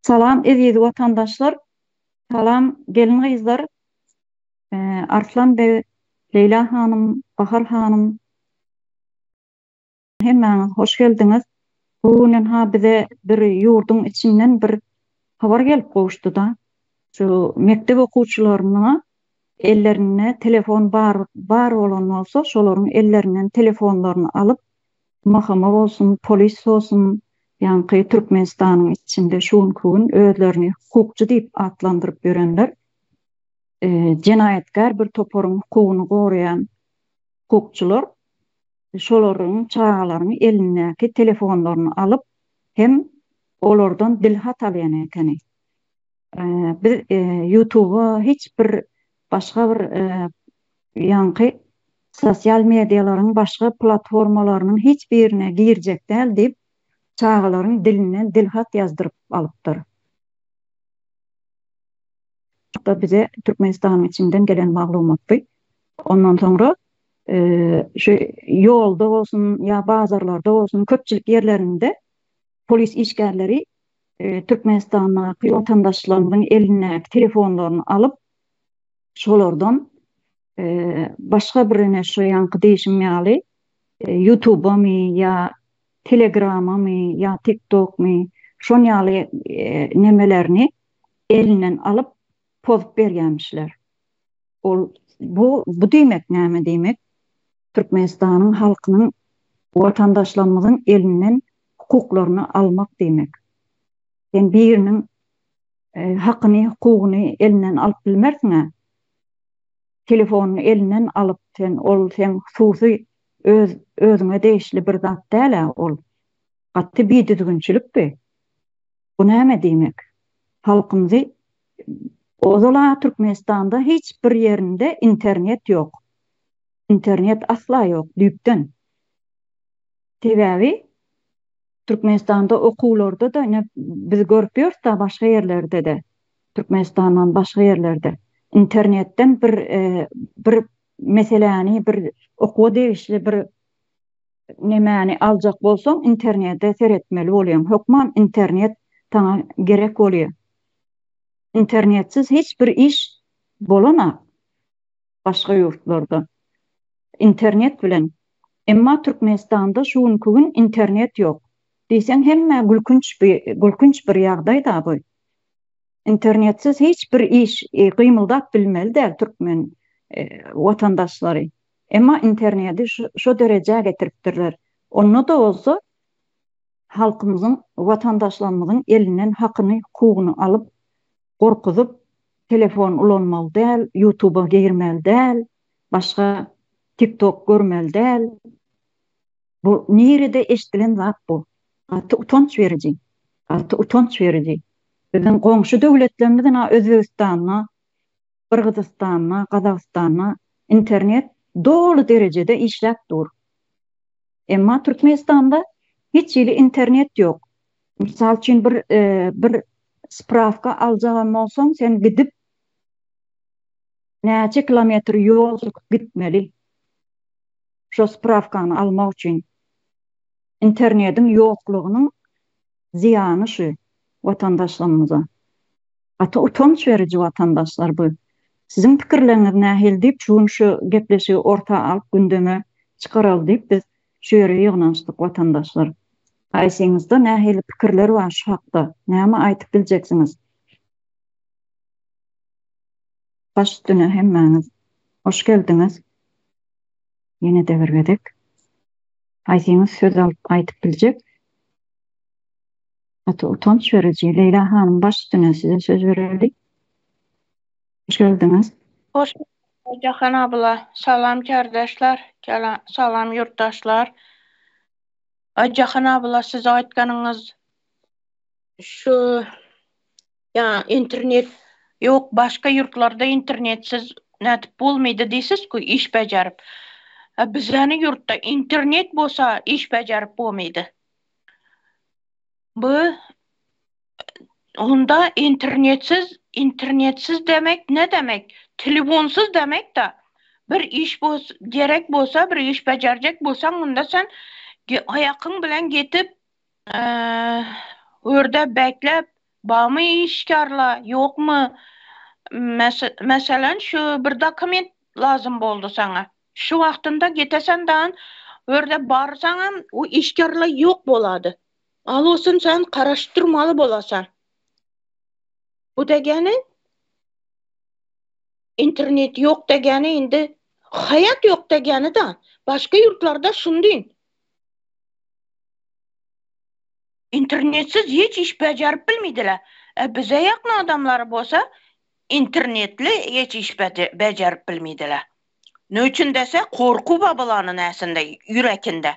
Salam eziz watandaşlar. Salam gelin gyzlar. Arslan beg, Leýla hanym, Bahar hanym. Hemmäňiz hoş geldiňiz. Bu günden ha bize bir ýurduň içinden bir habar gelip gowuşdy-da. Şu mekdep okuwçylaryna ellerinde telefon bar bar bolan bolsa, şolaryň ellerinden telefonlaryny alyp, MHM bolsun, polis bolsun, ýaňky Türkmenistanyň içinde şu günki gün özlerini hukukçy diýip atlandyryp ýörenler, jenaýatkär bir toparyň hukugyny goraýan hukukçylar şolaryň çagalaryň elindäki telefonlaryny alyp hem olardan dilhat alýan ekeni. Biz ýutuba hiç bir başga bir ýaňky sosial medialaryň başga platformalarynyň hiç birine girjek däl diýip çagalaryň dilinden dilhat ýazdyryp alypdyr. Da bize Türkmenistanyň içinden gelen maglumat bu. Ondan soňra şu ýolda bolsun ýa bazarlarda bolsun köpçülik ýerlerinde polis işgärleri Türkmenistandaky watandaşlarymyzyň elindäki telefonlaryny alyp, şolardan başga bir ine şu ýaňky diýşim ýaly ýutubamy ýa telegramamy ýa tiktokmy şon ýaly nemelerini elinden alyp pozup berýämişler. Ol bu bu diýmek näme diýmek? Türkmenistanyň halkynyň watandaşlarymyzyň elinden hukuklaryny almak diýmek. Sen biriniň hakyny, hukugyny elinden alyp bilmersiň-ä. Telefonyny elinden alyp sen ol seň hususy öz özüňe degişli bir zat däl-ä ol. Gaty bidüzgünçilik bi. Bu näme diýmek? Halkymyzy ozal-a Türkmenistanda hiç bir ýerinde internet ýok. Internet asla ýok düýpden. Sebäbi Türkmenistanda okuwlarda-da ine biz görüp ýörüs-da başga ýerlerde-de, Türkmenistandan başga ýerlerde internetden bir bir meseläni, bir okuwa degişli bir nemäni aljak bolsaň internete seretmeli bolýaň. Hökman internet saňa gerek bolýar. Internetsiz hiç bir iş bolanak başga ýurtlarda. Internet bilen. Emma Türkmenistanda şu günki gün internet ýok. Diýseň hemmä gülkünç gülkünç bir ýagdaý-da bu. Internetsiz hiç bir iş gymyldap bilmeli däl türkmen watandaşlary. Emma interneti şo derejä getiripdirler. Onda-da bolsa halkymyzyň, watandaşlarymyzyň elinden hakyny, hukugyny alyp, gorkuzyp, telefon ulanmaly däl, ýutuba girmeli däl, başga tiktok görmeli däl. Bu nirede eşdilen zat bu? Gaty utanç beriji. Gaty utanç beriji. Biziň goňşy döwletlerimiz ina Özbegistanda, Gyrgyzystanda, Gazagystanda internet doly derejede işläp dur. Emma Türkmenistanda hiç hili internet ýok. Mysal üçin bir bir sprawka aljagam bolsaň sen gidip näçe kilometr ýol çykyp gitmeli. Şo sprawkany almak üçin. Internediň ýoklugynyň zyýany şu watandaşlarymyza. Gaty utanç beriji watandaşlar bu. Siziň pikirleriňiz nähili diýip şu gün şu gepleşigi orta alyp gündeme çykaraly diýip biz şu ýere ýygnanyşdyk watandaşlar. Haýsyňyzda nähili pikirler bar şu hakda näme aýtyp biljeksiňiz? Baş üstüne hemmäňiz hoş geldiňiz. Ýene-de bir gezek. Haýsyňyz söz alyp aýdyp biljek? Gaty utanç beriji. Leýla hanym baş üstüne size söz bereli. Hoş geldiňiz. Hoş bulduk Jahan abla. Salam kärdeşler, salam ýurtdaşlar. Jahan abla siz aýtganyňyz şu ýa internet ýok başga ýurtlarda internetsiz nädip bolmydy diýsizku iş bejerip. Bizäni ýurtda internet bolsa iş bejerip bomydy. Bu onda internetsiz internetsiz demek ne demek? Telefonsyz demek-da. Bir iş bos gerek bolsa, bir iş bejerjek bolsaň onda sen aýakyň bilen getip örde bekläp. Barmy işgärler, ýokmy? Meselen, şu bir dokument lazym boldy saňa. Şu wagtynda gitesen dan, o ýerde barsaňam, o işgärler ýok bolady. Al olsun sen garaşyp durmaly bolasan. Bu degeni internet ýok degeni indi haýat ýok degeni da. Başga ýurtlarda şundyn. Internetsiz hiç iş bejerip bilmeydiler. E bize ýakyn adamlary bolsa internetli hiç iş bejerip bilmeydiler. Ne üçin dese korku bar bulanyň äsinde, ýürekinde.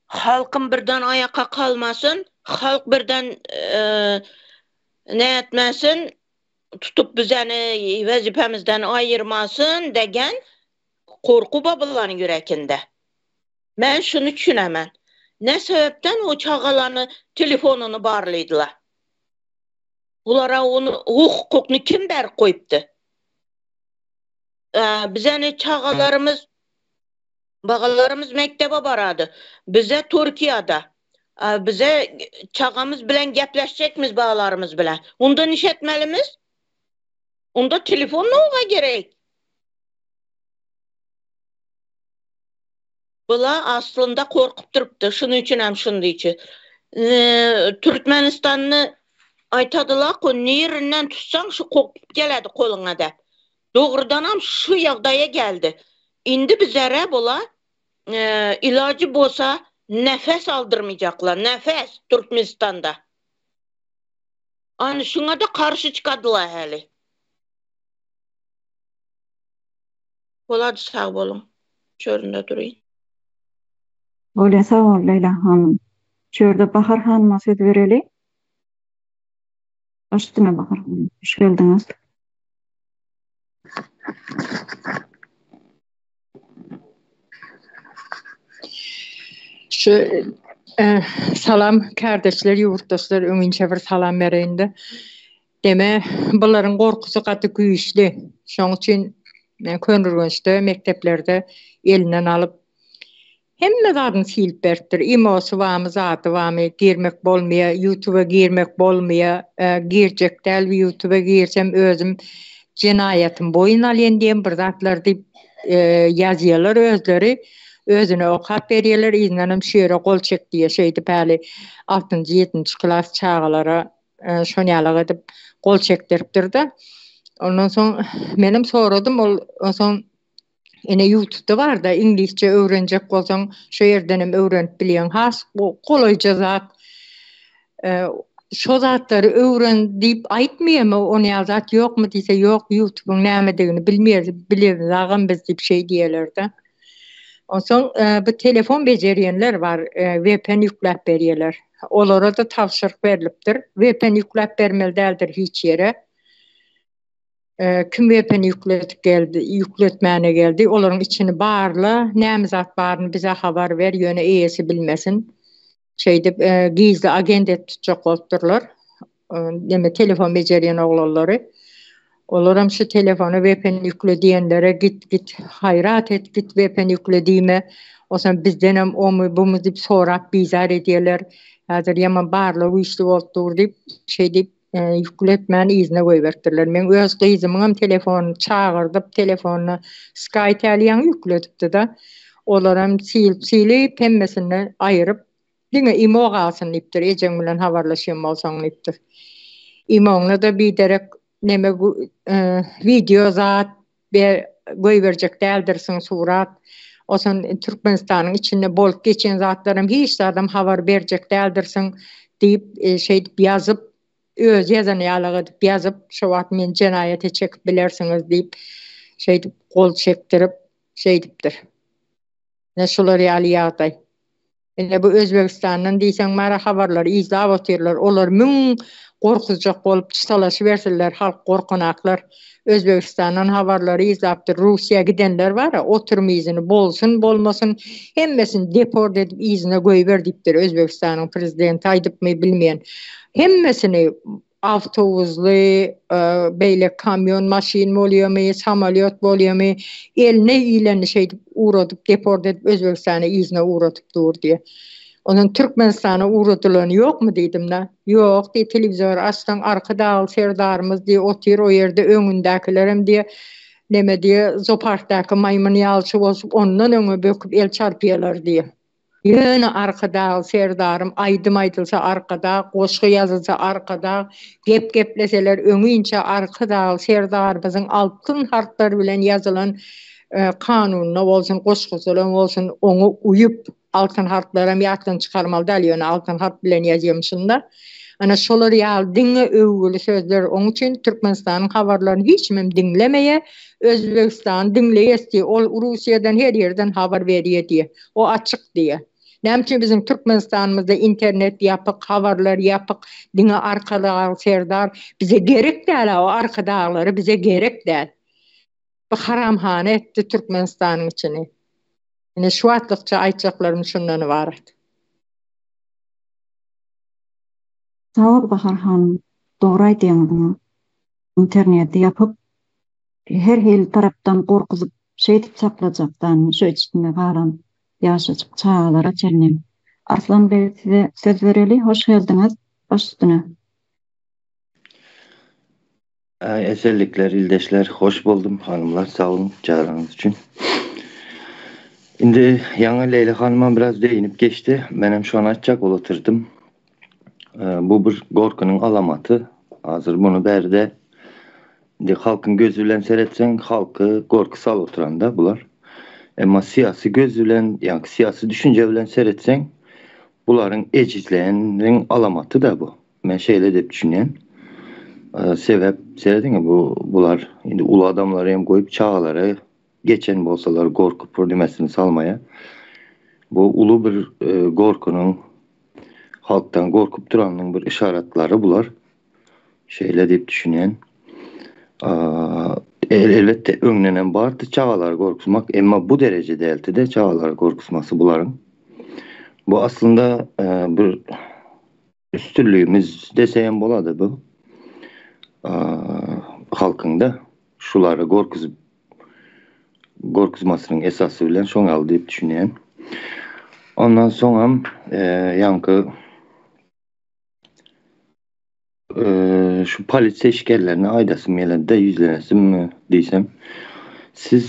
Halkym birden aýaka kalmasyn, halk birden ne etmesin, tutup bizeni wezipemizden aýyrmasyn degen korku bar bulanyň ýürekinde. Men şuny düşünemen. Ne sebepden o çagalany telefonyny barlaýdylar? Bulara ony o hukukny kim berip goýupdy? Bizeni çagalarymyz bagalarymyz mekdebe barady. Bize Türkiýede bize çagamyz bilen gepleşjekmiz bagalarymyz bilen. Onda niş etmelimiz? Onda telefon nowga gerek? Bula aslynda korkup durupdy. Şunuň üçin hem şundyçy. Türkmenistany aýtadylar-ku, nirinden tutsaň şu kopup geledi koluňa dep. Dogrudanam şu ýagdaýa geldi. Indi bizere bula ilajy bolsa nefes aldyrmaýjaklar, nefes Türkmenistanda. Ana şuňa-da garşy çykadylar häli. Bolady sag boluň. Çöründe duryn. Bolýa sag bol Leýla hanym. Şu ýerde Bahar hanyma söz bereli. Baş üstüne Bahar hanym. Hoş geldiňiz. Şu e, salam kardeşler, ýurtdaşlar öňinçe bir salam bereýin-de. Deme, bularyň gorkusy gaty güýçli. Şoň üçin Köneürgençde mekdeplerde elinden alyp hemme zadyny silip beripdir. Imosy barmy, zady barmy, girmek bolmaýar, ýutuba girmek bolmaýar, girjek däl, ýutuba girsem özüm jenaýatymy boýun alýan diýen bir zatlar diýip ýazýarlar özleri. Özüne okap berýärler, yzyndanam şu ýere gol çek diýýär. Şeýdip häli altynjy, ýedinji klas çagalara şonýalak edip gol çekdiripdir-de. Ondan soň menem soradym, ol onsoň ene YouTube'da bar-da, iňlisçe öwrenjek bolsaň, şo ýerden hem öwrenip bilýäň. Has golaýja zat. Şo zatlary öwren diýip aýtmaýarmy, ony ýaly zat ýokmy diýse, ýok, YouTube'yň nämedigini bilmeýäris, bilemzagam biz diýip şeý diýerler-de. Onsoň bu telefon bejerýänler bar, VPN ýükläp berýärler. Olara-da tabşyryk berlipdir. VPN ýükläp bermeli däldir hiç ýere. Kim VPN ýükletip geldi, ýükletmäne geldi, olaryň içini barla, näme zat baryny bize habar ber, ýöne eýesi bilmesin. Şeýdip, gizli agent edip tutjak bolupdyrlar. Neme telefon bejerýän oglanlary. Olaram şu telefona VPN ýükle diýenlere git git haýrat et git VPN ýükle diýme. Onsoň bizdenem omy bumy diýip sorap bizar edýärler. Häzir ýaman barlag güýçli bolup dur diýip şeýdip ýükletmän yzyna goýberipdirler. Meň öz gyzymyňam telefonyny çagyrdyp telefonyna Skytel ýaňy ýükledipdi-de. Olaram silip silip hemmesini aýyryp Diňe imo galsyn diýipdir, ejeň bilen habarlaşýan bolsaň diýipdir. Imoňda-da biderek neme wideo zat goýberjek däldirsiň surat. Osan Türkmenistanyň içinde bolup geçen zatlaram hiç zadam habar berjek däldirsiň diýip şeýdip ýazyp özi ýazan ýalyk edip ýazyp şo wagt meni jenaýata çekip bilersiňiz diýip şeýdip gol çekdirip şeýdipdir. Ine şular ýaly ýagdaý. Ine bu Özbegistandan diýseň bara habarlary yzlap otyrlar. Olar müň gorkuzjak bolup çytalaşybersinler halk gorkanaklar. Özbegistandan habarlary yzlapdyr. Russiýa gidenler bara oturym yzyny bolsun bolmasyn hemmesini deport edip yzyna goýber diýipdir Özbegistanyň prezidenti aýdypmy bilmeýän. Hemmesini awtobusly, beýle kamýon maşyn bolýamy, samolýot bolýamy, eline ilenini şeýdip ugradyp, deport edip Özbegistana yzyna ugradyp dur diýýär. Ondan Türkmenistana ugradylany ýokmy diýdim-de. Ýok diý, telewizory açsaň Arkadagly Serdarymyz diý otyr o ýerde öňündäkilerem diý neme diý zoparkdaky maýmyn ýalyçy bolşup ondan öňe böküp el çarpýalar diý. Ýöne Arkadagly Serdarym aýdym aýdylsa Arkadag, goşgy ýazylsa Arkadag, gep gepleseler öňinçä Arkadagly Serdarymyzyň altyn harplar bilen ýazylan kanunyna bolsun, goşgusyna bolsun oňa uýup Altyn harplaram ýatdan çykarmaly däl, ýöne altyn harp bilen ýazýam şunda. Ana şolar ýaly diňe öwgüli sözler oň üçin Türkmenistanyň habarlaryny hiç kimem diňlemeýä, Özbegistany diňleýäs diýe, ol Russiýadan her ýerden habar berýä diýe. O açyk diýe. Näme üçin biziň Türkmenistanymyzda internet ýapyk, habarlar ýapyk, diňe Arkadag Serdar bize gerek däl-ä o Arkadaglary bize gerek däl. Bu haramhana etdi Türkmenistanyň içini. Ine şu wagtlykça aýtjaklarym şundan ybarat. Sag bol Bahar hanym, dogry aýdýaňyz. Interneti ýapyp, her hili tarapdan gorkuzyp şeýdip saklajakdan şu içinde galan ýaşajyk çagalara çenli. Arslan beg size söz bereli, hoş geldiňiz, baş üstüne. Esenlikler ildeşler hoş boldum hanymlar sag boluň çagyraňyz üçin. Indi ýaňy Leýla hanymam biraz değinip geçdi. Menem şony aýtjak bolup otyrdym. Bu bir gorkynyň alamaty. Hazir muny bärde indi halkyň gözi bilen seretseň halky gorky salyp oturanda bular. Emma syýasy göz bilen ýa syýasy düşünje bilen seretseň bularyň ejizleýäniniň alamaty-da bu. Men şeýle diýip düşünýän. Sebäp serediňä bu bular indi uly adamlary hem goýup çagalara geçen bolsalar gorky purdemesini salmaýa. Bu uly bir gorkynyň halkdan gorkup duranynyň bir yşaratlary bular. Şeýle diýip düşünýän. Elbetde öňden hem bardy çagalary gorkuzmak, emma bu dereje däldi-de çagalary gorkuzmasy bularyň. Bu aslynda bir Üstünligimiz dese hem bolady bu. Halkyňda şulary gorkuzyp gorkuzmasynyň esasy bilen şoň ýaly diýip düşünýän. Ondan soňam ýaňky şu polisiýa işgärlerine aýdasym gelende ýüzlenesimmi diýsem siz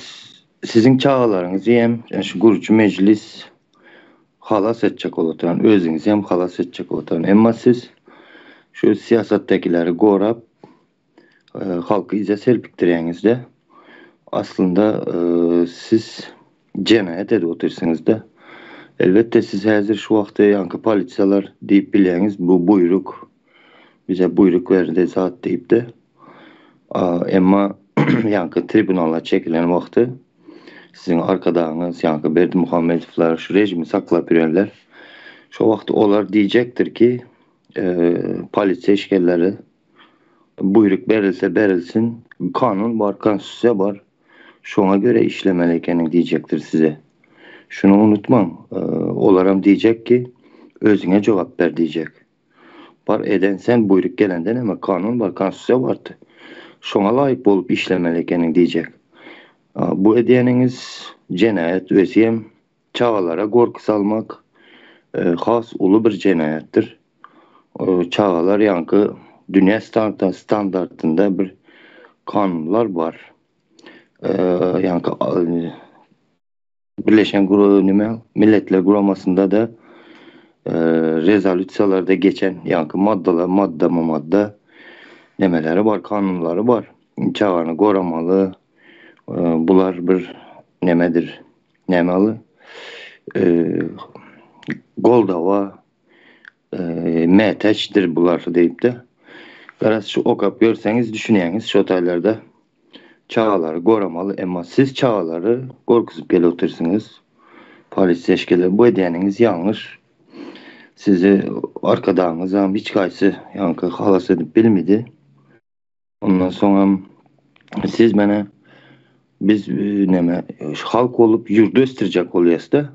siziň çagalaryňyzy hem şu gurujy mejlis halas etjek bolup özüňizi hem halas etjek bolup Emma siz şu syýasatdakileri gorap halky yza serpikdirýäňizde aslynda siz jenaýat edip otyrsyňyzda. Elbetde siz häzir şu wagty ýaňky polisiýalar diýip bilýäňiz bu buýruk bize buýruk berdi zat diýipde. Emma ýaňky tribunala çekilen wagty Siziň arkadagyňyz ýaňky Berdimuhamedowlar şu režimi saklap ýörenler şo wagt olar diýjekdir ki polisiýa işgärleri buýruk berilse berilsin kanun bar konstitusiýa bar şoňa göre işlemeli ekeniň diýjekdir size. Şuny unutmaň olaram diýjek ki özüňe jogap ber diýjek. Bar eden sen buýruk gelende näme kanun bar konstitusiýa bardy. Şoňa laýyk bolup işlemeli ekeniň diýjek. Bu edýäniňiz jenaýat özi hem çagalara gorky salmak has uly bir jenaýatdyr. Çagalar ýaňky dünýä standartynda bir kanunlar bar. Ýaňky Birleşen nime Milletler Guramasynda-da rezolýusiýalarda geçen ýaňky maddalar, maddama-madda nemeleri bar, kanunlary bar. Çagany goramaly, bular bir nemedir, näme aly? Goldawa mätäçdir bular diýip-de. Garaz, şu okap görseňiz düşünýäňiz şo taýlarda. Çagalary goramaly emma siz çagalary gorkuzyp gelip otyrsyňyz. Polisiýaşkeler bu edýäniňiz ýalňyş. Sizi arkadagyňyzam hiç haýsy ýaňky halas edip bilmedi. Ondan soňam siz mene biz neme halk bolup ýurdy ösdürjek bolýasda.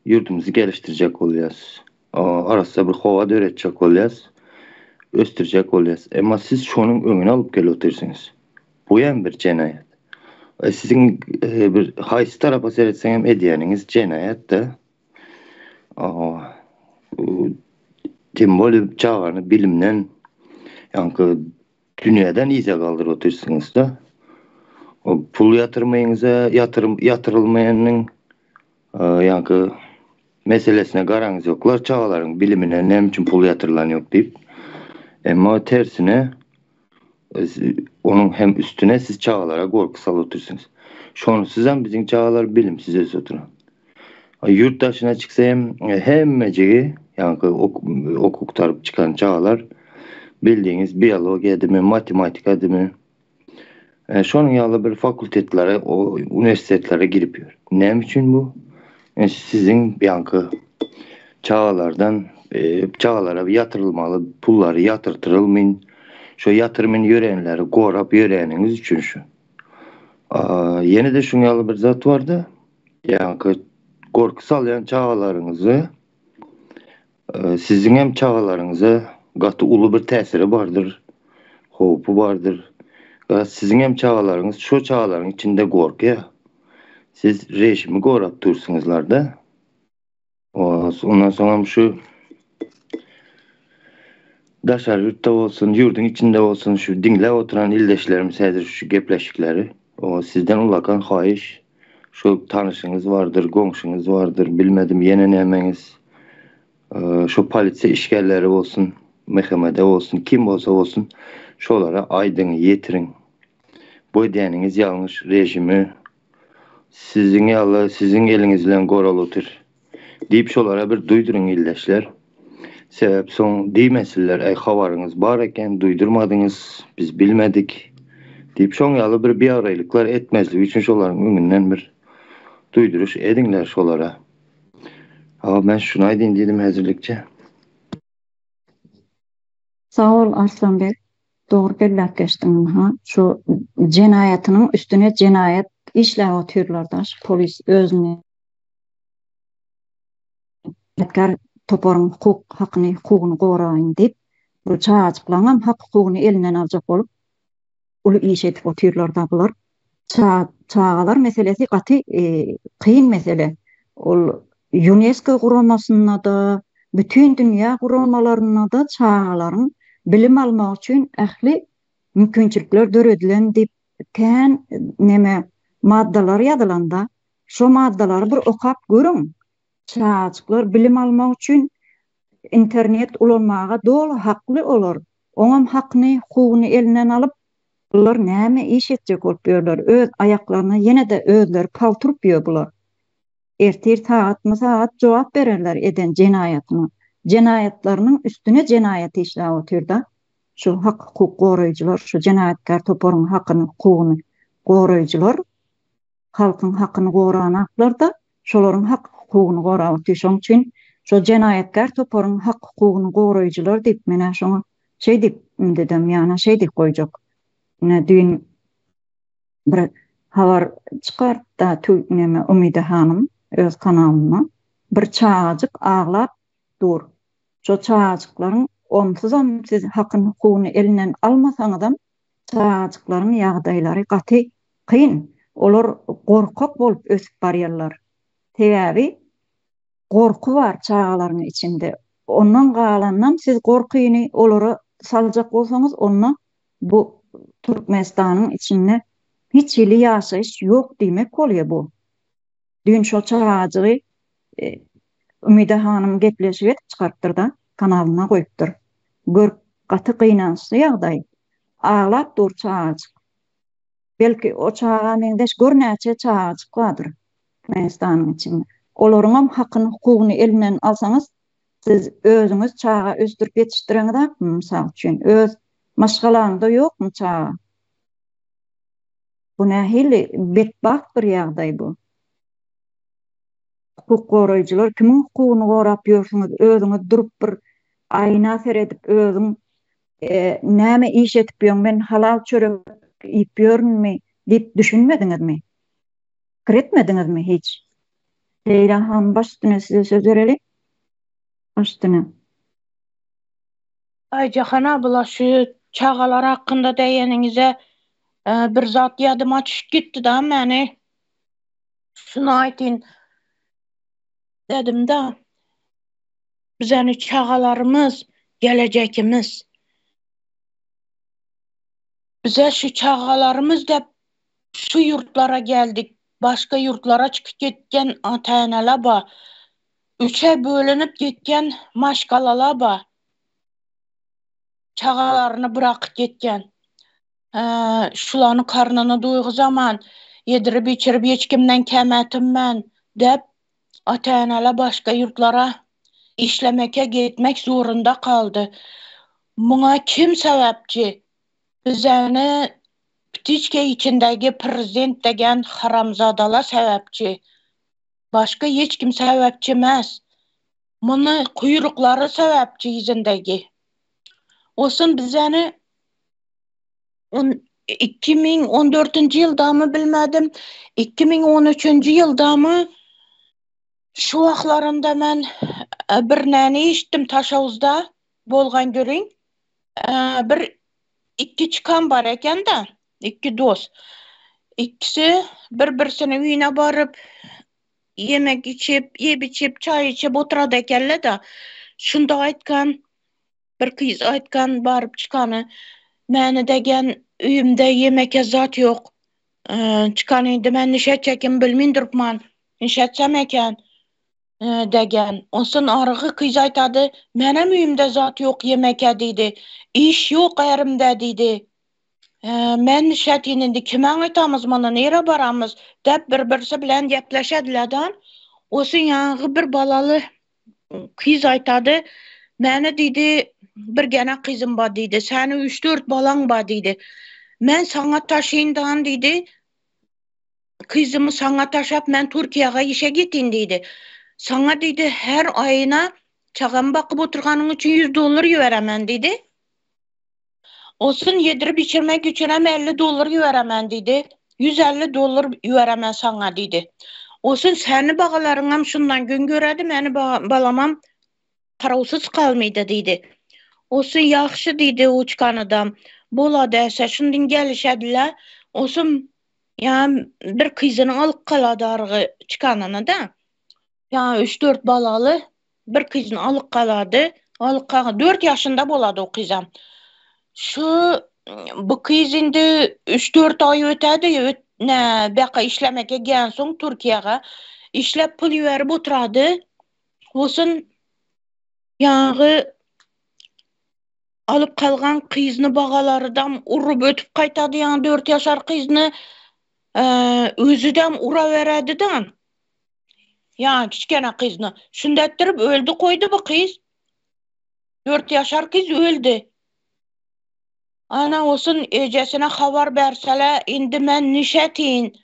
Ýurdumyzy gelişdirjek bolýas. Arassa bir howa döretjek bolýas. Ösdürjek bolýas. Emma siz şonuň öňüni alyp gelip otyrsyňyz. Bu hem bir jenaýat. Siziň bir haýsy tarapa seretseňem edýäniňiz jenaýat-da. Tem bolýa çagany bilimden ýaňky dünýäden yza galdyryp otyrsyňyzda. O pul ýatyrmaýyňyza ýatyrym ýatyrylmaýanyň ýaňky meselesine garaňyz ýoklar çagalaryň bilimine näme üçin pul ýatyrylan ýok diýip. Emma tersine onuň hem üstüne siz çagalara gorky salyp otyrsyňyz. Şonsuzam biziň çagalar bilimsiz ösüp oturan. Ýurt daşyna çyksa hem hemmejigi, ýaňky okuw gutaryp çykan çagalar bildigiňiz biologiýadymy, matematikadymy, şonuň ýaly bir fakultetlere, uniwersitetlere girip ýör. Näme üçin bu? Siziň ýaňky çagalardan çagalara ýatyrylmaly pullary ýatyrtyrylmyn, şo ýatyrmyn ýörenleri gorap ýöreniňiz üçin şu. Ýene-de şuň ýaly bir zat bardy. Ýaňky gorky salýan çagalaryňyzy siziň hem çagalaryňyza gaty uly bir täsiri bardyr, howpy bardyr. Siziň hem çagalaryňyz şo çagalaryň içinde gorkýar. Siz režimi gorap dursuňyzlarda. Ondan soňam şu daşary ýurtda bolsun, ýurduň içinde bolsun şu diňläp oturan ildeşlerimiz häzir şu gepleşikleri sizden ullakan haýyş şu tanyşyňyz bardyr, goňşyňyz bardyr, bilmedim ýene nämeňiz şu polisiýa işgärleri bolsun, MHM-de bolsun, kim bolsa bolsun şolara aýdyň, ýetiriň. Bu edýäniňiz ýalňyş režimi Siziň ýaly siziň eliňiz bilen goral otyr. Diýip şolara bir duýduryň ildeşler. Sebäp soň diýmesinler äý habaryňyz bar eken duýdurmadyňyz biz bilmedik. Diýip şoň ýaly bir biabraýlyklar etmezlik üçin şolaryň öňünden bir duýduryş ediňler şolara. Hawa men şuny aýdyn diýdim häzirlikçe. Sag bol Arslanbek. Dogry belläp geçdiň ynha şu jenaýatynyň üstüne jenaýat işläp otyrlar daş polis özüni jenaýatkär toparyň hukuk hakyny hukugyny goraýyn diýip bu çagajyklaryňam hak hukugyny elinden aljak bolup uly iş edip otyrlar da bular çagalar meselesi gaty kyn mesele ol Ýunesko guramasynda-da, bütin dünýä guramalarynda-da çagalaryň bilim almagy üçin ähli mümkinçilikler döredilen diýip kän neme maddalar ýazylanda, şo maddalary bir okap görüň. Çagajyklar bilim almak üçin internet ulanmaga doly hakly olar. Oňam hakyny, hukugyny elinden alyp, bular näme iş etjek bolup ýörler? Öz aýaklaryna ýene-de özleri palturyp ýör bular. Ertir sagatma-sagat jogap bererler eden jenaýatyna. Jenaýatlarynyň üstüne jenaýat işläp otyrda şu hak-hukuk goraýjylar, şu jenaýatkär toparyň hakyny, hukugyny goraýjylar halkyň hakyny goranaklar-da, şolaryň hak-hukugyny gorap otyr. Şoň üçin şo jenaýatkär toparyň hak-hukugyny goraýjylar diýip, men-ä şoňa şeý diýip indidem ýana şeý diýip goýjak. Ine düýn bir habar çykartda tü neme Umyda hanym öz kanalynda bir çagajyk aglap dur. Şo çagajyklaryň onsuzam siz hakyn hukugyny elinden almasaňyzam çagajyklaryň ýagdaýlary gaty kyn. Olar gorkak bolup ösüp barýarlar. Sebäbi Gorky bar çagalaryň içinde. Ondan galanynam siz gorkyny olara saljak bolsaňyz onda bu Türkmenistanyň içinde hiç hili ýaşaýyş ýok diýmek bolýa bu. Düýn şol çagajygy Umyda hanym gepleşik edip çykarypdyrda kanalyna goýupdyr. Görüp gaty gynançly ýagdaý. Aglap dur çagajyk. Belki o çaga meňzeş gör näçe çagajyk bardyr Türkmenistanyň içinde. Olaryňam hakyny hukugyny elinden alsaňyz siz özüňiz çaga ösdürip ýetişdireňizakmy mysal üçin öz maşgalaňda ýokmy çaga? Bu nähili betbagt bir ýagdaý bu. Hukuk goraýjylar kimiň hukugyny gorap ýörsüňiz özüňiz durup bir aýna seredip özüň näme iş edip ýöň men halal çörek iýip ýörünmi diýip düşünmediňizmi pikir etmediňizmi hiç Seýran hanym baş üstüne size söz bereli baş üstüne. Aýjahan abla şu çagalar hakynda diýeniňize bir zat ýadyma düşüp gitdi da meni. Şuny aýtyn dedim-de. Bizeni çagalarymyz gelejekimiz. Bize şu çagalarymyz dep şu ýurtlara geldik. Başga ýurtlara çykyp gitgen ata-eneler bar. Üçe bölünip gitgen maşgalalar bar. Çagalaryny bırakyp gitgen. Şulany karnyny duýguzaman, ýedirip içirip hiç kimden kem ätinmän dep ata-eneler başga ýurtlara işlemeke gitmek zorunda kaldy. Muňa kim sebäpçi? Bizäni ptiçka içindäki prezident degen haramzadalar sebäpçi. Başga hiç kim sebäpçi emas. Muny kuýruklary sebäpçi yzyndaky. Olsun bizäni on 2014-nji ýyldamy bilmedim, 2013-nji ýyldamy şu wagtlarynda men e, bir näni eşitdim Taşawuzda bolgan görüň. E, bir iki çykan bar eken da, iki dost. Ikisi bir-birisine öýüne baryp yemek içip, yep içip, çay içip oturady ekenler da. Şunda aýtgan bir gyz aýtgan baryp çykany meni degen öýümde ýemeke zat ýok. Çykan indi men nişe çekim bilmin durupman. Nişe etsem eken degen. Ondan arygy gyz aýtady, menem öýümde zat ýok ýemeke diýdi. Iş ýok erimde diýdi. Men nişe indi kime aýtamyz muny, nere baramyz dep bir-birisi bilen gepleşedilerden. Osun ýaňy bir balaly gyz aýtady, meni diýdi, bir gene gyzym bar diýdi, seni 3-4 balaň bar diýdi. Men saňa taşyndan diýdi, gyzymy saňa taşap men Türkiýäge işe gitin diýdi. Saňa diýdi, her aýyna çagam bakyp oturganyň üçin 100 dollar ýüberemen diýdi. Olsun yedirip içirmek üçin hem 50 dollar ýüberemen diýdi. 150 dollar ýüberemen saňa diýdi. Olsun seni bagalaryň hem şundan gün göredi, meni balamam karawsyz kalmydy diýdi. Olsun ýagşy diýdi uçkan adam. Bola däse şundan gelişediler. Olsun ya bir kyzyny alyp kalady argy çykanana da. Ya 3-4 balaly bir kyzyny alyp kalady. Alyp kalady. 4 yaşında bolady o kyzam. Şu bu kyz indi 3-4 ay ötedi. Öt, ne, baka işlemeke gelsin Türkiye'ye. İşlep pul verip oturady. Olsun ýaňy alyp kalgan kyzyny bagalardan urup ötüp gaýtady ýaňy 4 ýaşar kyzyny özüdem ura beredi-dan. Ýaňy kiçkene kyzyny. Şunda etdirip öldü koydy bu kyz. 4 ýaşar kyz öldü. Ana olsun ejesine habar bersele indi men nişetin.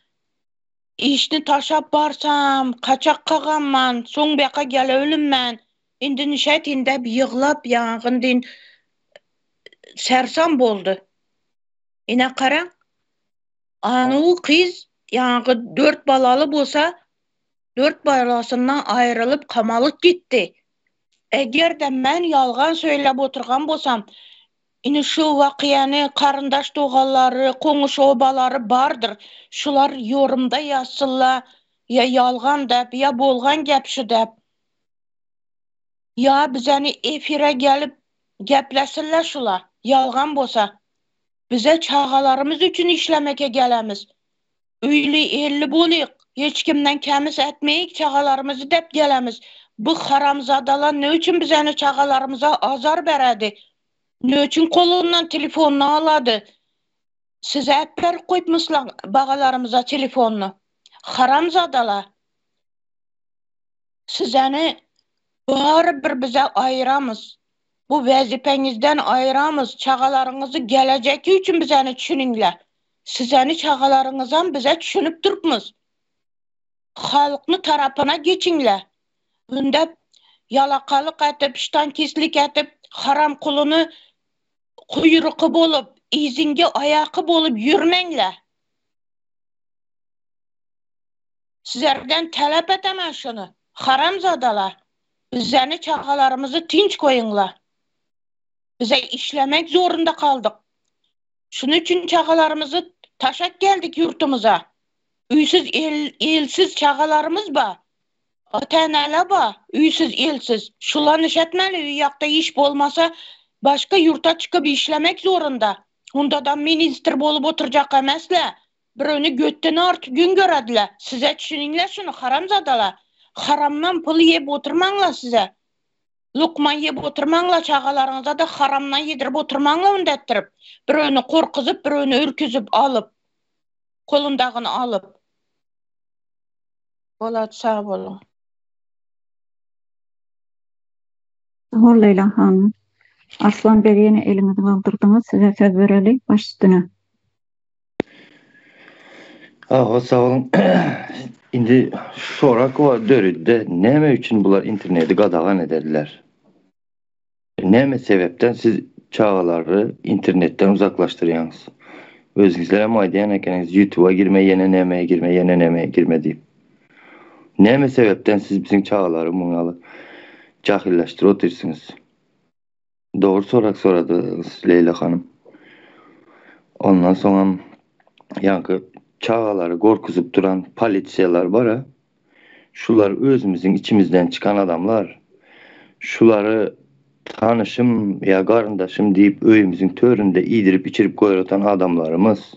Işni taşap barsam, kaçak kagamman, soň beka gele ölümmen. Indi nişetin dep ýyglap ýangyn din sersam boldy. Ine garaň. Anu kyz ýaňy dört balaly bolsa, dört balasyndan aýrylyp kamalyp gitdi. Eger de men ýalgan söýläp oturgan bolsam, indi şu wakyýany karyndaş doganlary, koňuş obalary bardyr. Şular ýorumda ýazsynlar, ýa ýalgan däp, ýa bolgan gep şu däp. Ýa bizeni efire gelip geplesinler şular, ýalgan bolsa. Bize çagalarymyz üçin işlemeke gelemiz. Öýli elli bolyk, hiç kimden kemis etmeyik çagalarymyzy dep gelemiz. Bu haramzadalar ne üçin bizeni çagalarymyza azar beredi? Ne üçin kolundan telefonyny alady? Size äpber koýupmyslar bagalarymyza telefonyny. Haramzadalar. Sizeni bary bir bize aýramyz. Bu wezipeňizden aýramyz. Çagalaryňyzy gelejeki üçin bizeni düşüniňler. Sizeni çagalaryňyzam bize düşünip durupmyz. Halkny tarapyna geçiňler. Bunda ýalakalyk etip, ştankistlik etip, haram kuluny kuýruky bolup, izinge aýaky bolup ýürmeňler. Sizlerden talap etemen şunu. Haramzadalar. Bizeni çagalarymyzy tinç koýuňlar. Bize işlemek zorunda kaldyk. Şunu üçin çagalarymyzy taşak geldik ýurtumyza. Üýsüz el, elsiz çagalarymyz bar. Ata-enele ba, üýsüz, elsiz. Şula nişetmeli, üý ýakda iş bolmasa, başga ýurta çykyp işlemek zorunda. Hundadam ministr bolup oturjak emesle. Biröwni götden artyp gün görediler. Size düşüniňler şuny, haramzadalar. Haramdan pul iýip oturmaňlar size. Lukma iýip oturmaňlar, çagalaryňyza-da haramdan ýedirip oturmaňlar undetdirip. Biröwni gorkuzyp, biröwni ürküzip alyp. Kolundagyny alyp. Bolat sag boluň. Sag bol Leýla hanym. Arslan beg ýene eliňizi galdyrdyňyz size söz bereli baş üstüne. Hawa sag boluň. Indi sorakowa döredi näme üçin bular interneti gadagan edediler? Näme sebäpden siz çagalary internetden uzaklaşdyrýaňyz? Özüňizlerem aýdýan ekeniňiz ýutuba girme ýene nämeye girme ýene nämeye girme diýip. Näme sebäpden siz biziň çagalary muň ýaly jahyllaşdyryp otyrsyňyz? Dogry sorag soradyňyz Leýla hanym. Ondan soňam ýaňky çagalary gorkuzyp duran polisiýalar bar-a. Şular özümiziň içimizden çykan adamlar. Şulary tanyşym ýa garyndaşym diýip öýümiziň töründe iýdirip-içirip goýratan adamlarymyz.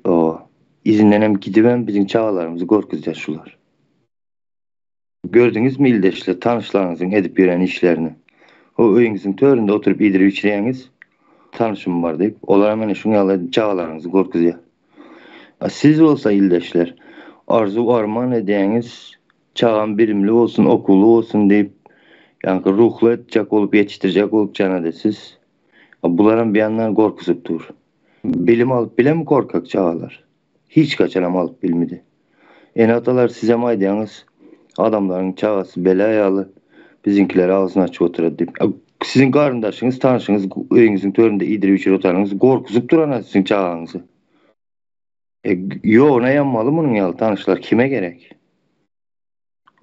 O, yzyndanam gidibem biziň çagalarymyzy gorkuzýar şular. Gördüňizmi ildeşler tanyşlaryňyzyň edip ýören işlerini. O öýüňiziň töründe oturyp iýdirip-içirýäňiz, tanyşym bar diýip, olaram ene şuň ýaly edip çagalaryňyzy gorkuzýar. A siz bolsa ildeşler, arzuw-arman edýäňiz, çagam bilimli bolsun, okuwly bolsun diýip, ýaňky ruhly etjek bolup, ýetişdirjek bolup jan edesiz. A bularam bir ýandan gorkuzyp dur. Bilim alyp bilemi korkak çagalar? Hiç haçanam alyp bilmidi. Ene-atalar sizem aýdýaňyz, adamlaryň çagasy bela ýaly, biziňkiler agzyny açyp oturady diýip. A siziň garyndaşyňyz, tanşyňyz öýüňiziň töründe iýdirip-içirip otanyňyz gorkuzyp duran-a siziň çagaňyzy. E, ýoguna ýanmaly munuň ýaly tanyşlar kime gerek?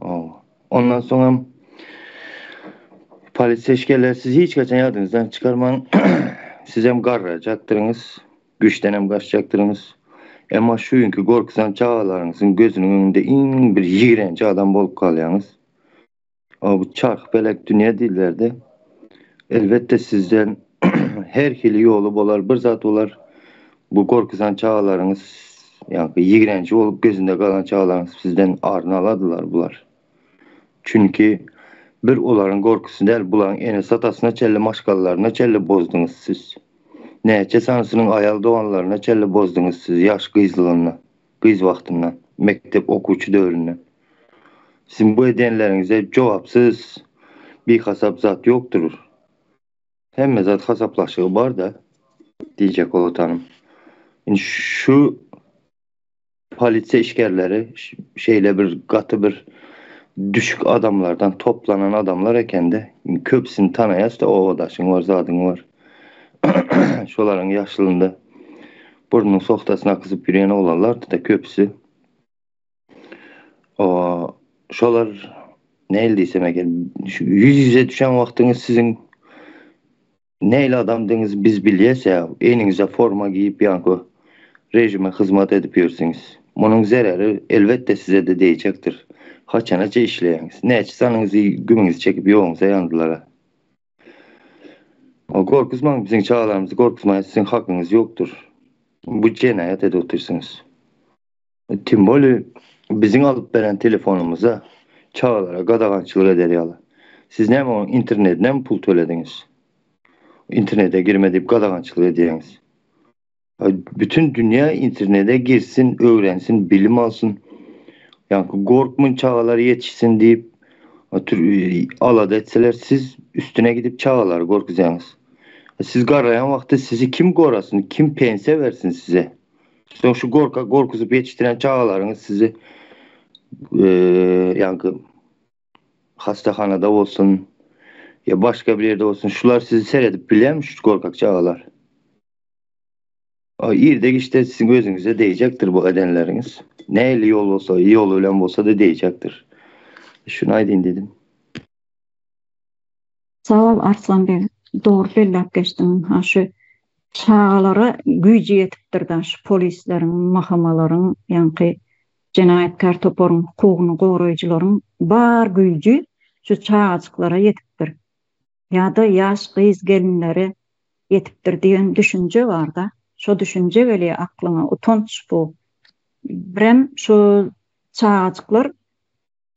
Hawa. Ondan soňam polisiýa işgärleri siz hiç haçan ýadyňyzdan çykarmaň. Sizem garrajakdyryňyz, güýçdenem gaçjakdyryňyz. Emma şu günki gorkuzan çagalaryňyzyň gözüniň öňünde iň bir ýigrenji adam bolup galýaňyz. Bu çarh-pelek dünýä diýilerde. Elbetde sizden her hili ýoly bolar, bir zat bolar. Bu gorkuzan çagalaryňyz, ýaňky ýigrenji bolup gözünde galan çagalaryňyz sizden aryny aladylar bular. Çünki bir olaryň gorkusy däl, bularyň enesi-atasyna çenli, maşgalalaryna çenli bozduňyz siz. Näçe sanysynyň aýal doganlaryna çenli bozduňyz siz ýaş gyzlygynda, gyz wagtyndan, mekdep okuwçy döwründen. Siziň bu edenleriňize jogapsyz, bihasap zat ýokdur. Hemme zat hasaplaşygy bar-da, diýjek bolatanym. Indi şu polisiýa işgärleri şeýle bir gaty bir düşük adamlardan toplanan adamlar ekende, köpüsini tanaýas-da, obadaşyň bar, zadyň bar. Şolaryň ýaşlygynda burnunyň sohtasyny akyzyp ýörýän oglanlardy-da köpüsi. O şolar nähili diýsem eger şu ýüz-ýüze düşen wagtyňyz siziň nähili adamdygyňyzy biz bilýäs ýa egniňize forma giýip ýaňky režime hyzmat edip ýörsüňiz. Munuň zereri elbetde size-de degjekdir. Haçanaça işleýäňiz? Näçe sanyňyzy gümüňizi çekip ýoguňyza ýandylar-a. Gorkuzmaň biziň çagalarymyzy gorkuzmaýa siziň hakyňyz ýokdur. Bu jenaýat edip otyrsyňyz. Tim bolýa biziň alyp beren telefonymyza çagalara gadagançylyk eder ýaly. Siz näme onuň internedinemi pul tölediňiz? Internede girme diýip gadagançylyk edýäňiz. Bütün dünýä internede girsin, öwrensin, bilim alsyn. Ýaňky gorkmyn çagalar ýetişsin diýip alada etseler siz üstüne gidip çagalary gorkuzýaňyz. Siz garraýan wagty sizi kim gorasyn, kim pensiýa bersin size? Soň şu gorka gorkuzyp ýetişdiren çagalaryňyz sizi ýaňky hastahanada bolsun ýa başga bir ýerde bolsun şular sizi seredip bilýärmi şu gorkak çagalar? Irde giçde siziň özüňize degjekdir bu edenleriňiz. Nähili ýol bolsa, ýoly bilen bolsa-da degjekdir. Şuny aýdyn diýdim. Sag bol Arslan beg dogry belläp geçdiň ha şu çagalara güýji ýetipdirda şu polisleriň mahamalaryň ýaňky. Jenaýatkär toparyň hukugyny goraýjylaryň bar güýji şu çagajyklara ýetipdir. Ýa-da ýaş gyz-gelinlere ýetipdir diýen düşünje bar-da. Şo düşünje gelýär aklyňa, utanç bu. Birem şu çagajyklar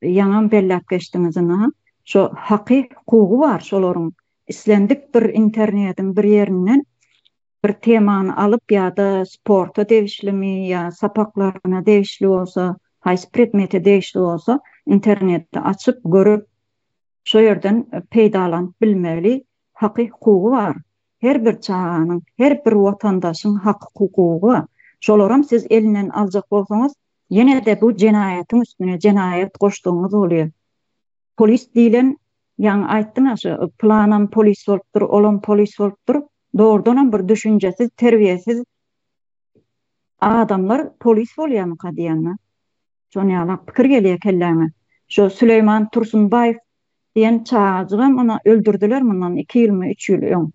ýaňam belläp geçdiňiz ynha, şo haky, hukugy bar şolaryň. Islendik bir internetiň bir ýerinden bir temany alyp ýa-da sporta degişlimi ýa sapaklaryna degişli bolsa, haýsy predmete degişli bolsa internetde açyp görüp şo ýerden peýdalanyp bilmeli haky hukugy bar. Her bir çaganyň, her bir watandaşyň haky hukugy bar. Şolaram siz elinden aljak bolsaňyz ýene-de bu jenaýatyň üstüne jenaýat goşdugyňyz bolýar. Polis diýlen ýaňy aýtdyňa şu pylanam polis bolupdyr, olam polis bolupdyr. Dogrudanam bir düşünjesiz, terbiýesiz adamlar polis bolýarmyka diýýän-de. Şon ýalak pikir gelýär kelläňe. Şo Süleýman Tursunbaýew diýen çagajygam ony öldürdiler mundan iki ýylmy, üç ýyl öň.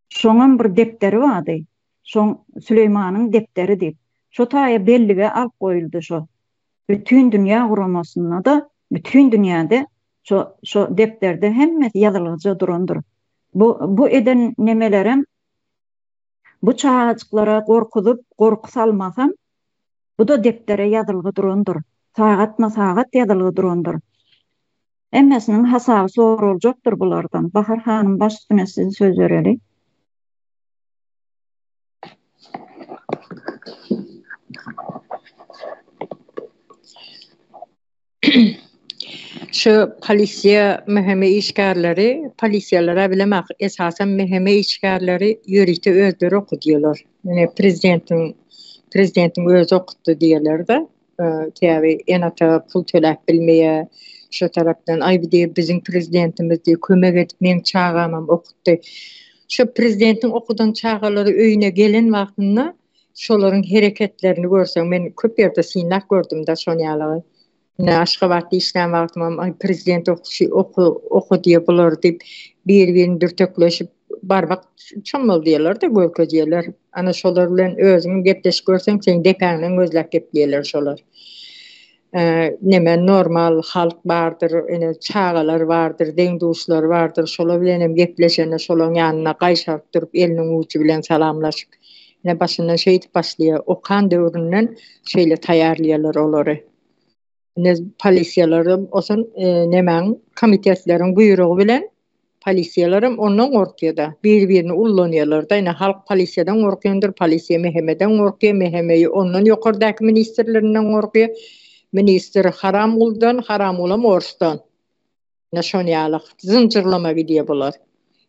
Şoňam bir depderi bardy. Şoň Süleýmanyň depderi diýip. Şo taýa bellige alyp goýuldy şo. Bütin dünýä guramasynda-da, bütin dünýäde şo şo depderde hemmesi ýazylgyja durandyr. Bu bu eden nemelerem bu çagajyklara gorkuzyp, gorky salmasam, bu-da depdere ýazylgy durandyr. Sagatma-sagat ýazylgy durandyr. Hemmesiniň hasaby soraljakdyr bulardan. Bahar hanym baş üstüne size söz bereli. Şu polisiýa MHM işgärleri, polisiýalara bilemok, esasan MHM işgärleri ýörite özleri okudýarlar. Ine prezidentiň prezidentiň özi okutdy diýerler-de. Sebäbi ene-ata pul töläp bilmeýär. Şo tarapdan aý bu diýip biziň prezidentimiz diýip kömek edip meň çagamam okutdy. Şo prezidentiň okudan çagalary öýüne gelen wagtynda şolaryň hereketlerini görseň men köp ýerde synlap gördüm-de şony ýalygy. Ine Aşgabatda işlän wagtymam aý prezident okuçy oku okudýa bulary diýip bir-birini dürtekleşip barmak çommaldyýarlar-da görkezýärler. Ana şolar bilen özüň gepleşip görseň seň depäňden gözläp gepleýärler şolar. Neme normal halk bardyr, ine çagalar bardyr, deň-duşlary bardyr, şolar bilen hem gepleşende şolaryň ýanynda gaýşaryp durup eliniň ujy bilen salamlaşyp ine başyndan şeýdip başlaýar. Okan döwründen şeýle taýýarlaýarlar olary. Ine polisiýalaram osan nemäň komitetleriň buýrugy bilen polisiýalaram ondan gorkýada. Bir-birini ullanýarlar-da. Ine halk polisiýadan gorkýandyr, polisiýa MHM-den gorkýar, MHM ondan ýokardaky ministrlerinden gorkýar. Ministr Haramguldan, Haramgulam orsdan. Ine şon ýaly zynjyrlama gidýär bular.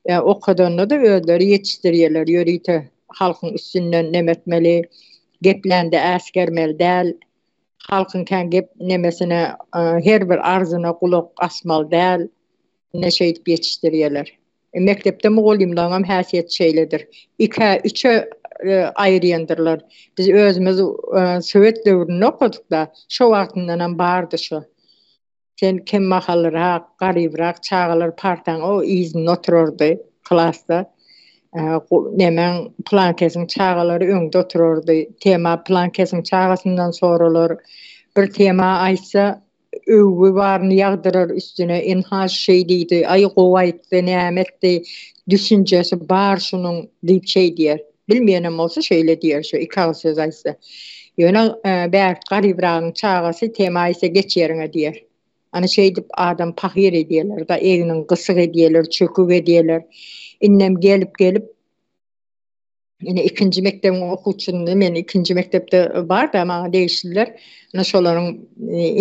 Ýa okadanda-da özleri ýetişdirýärler ýörite halkyň üstünden neme etmeli, geplände äsgermeli däl, halkyň kän gep nemesine her bir arzyna gulak asmaly däl. Ine şeýdip ýetişdirýärler. E, mekdepde mugallymlaryňam häsiýeti şeýledir. Ikä, üçe aýyrýandyrlar. Biz özümiz sowet döwründe okadyk-da, şo wagtyndanam bardy şo. Sen kemmahalrak, garybrak çagalar partaň o yzynda oturardy klasda. Nemäň pylankesiň çagalary öňde oturardy. Tema pylankesiň çagasyndan soralar. Bir tema aýtsa, öwgi baryny ýagdyrar üstüne. Ynha şeý diýdi, aý gowy aýtdy, näme etdi, düşünjesi bar şunuň diýip şeý diýer. Bilmeýänem bolsa şeýle diýer şu iki agyz söz aýtsa. Ýöne bärt garybragyň çagasy tema aýtsa geç ýeriňe diýer. Ana şeýdip adam pahyr edýärler-da, egniň gysyk edýärler, çökük edýärler. Indem gelip-gelip ine ikinji mekdebiň okuwçyny men ikinji mekdepde bar-da maňa degişliler. Ine şolaryň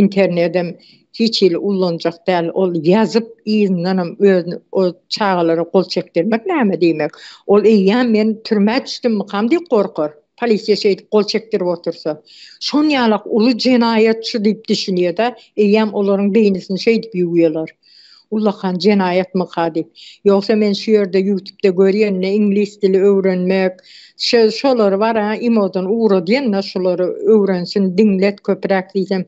internedem hiç hili ullanjak däl. Ol ýazyp yzyndanam özüni o çagalara gol çekdirmek näme diýmek. Ol eýýäm men türmä düşdümmikam diýip gorkar. Polisiýa şeýdip gol çekdirip otursa. Şon ýalak uly jenaýat şu diýip düşünýär-de, eýýäm olaryň beýnisini şeýdip ýuwýarlar. Ullakan jenaýatmyka diýip. Ýogsa men şu ýerde ýutubda görýän ne iňlis dili öwrenmek, şo şolary bar-a imodan ugradýan-da şulary öwrensin diňlet köpräk diýsem,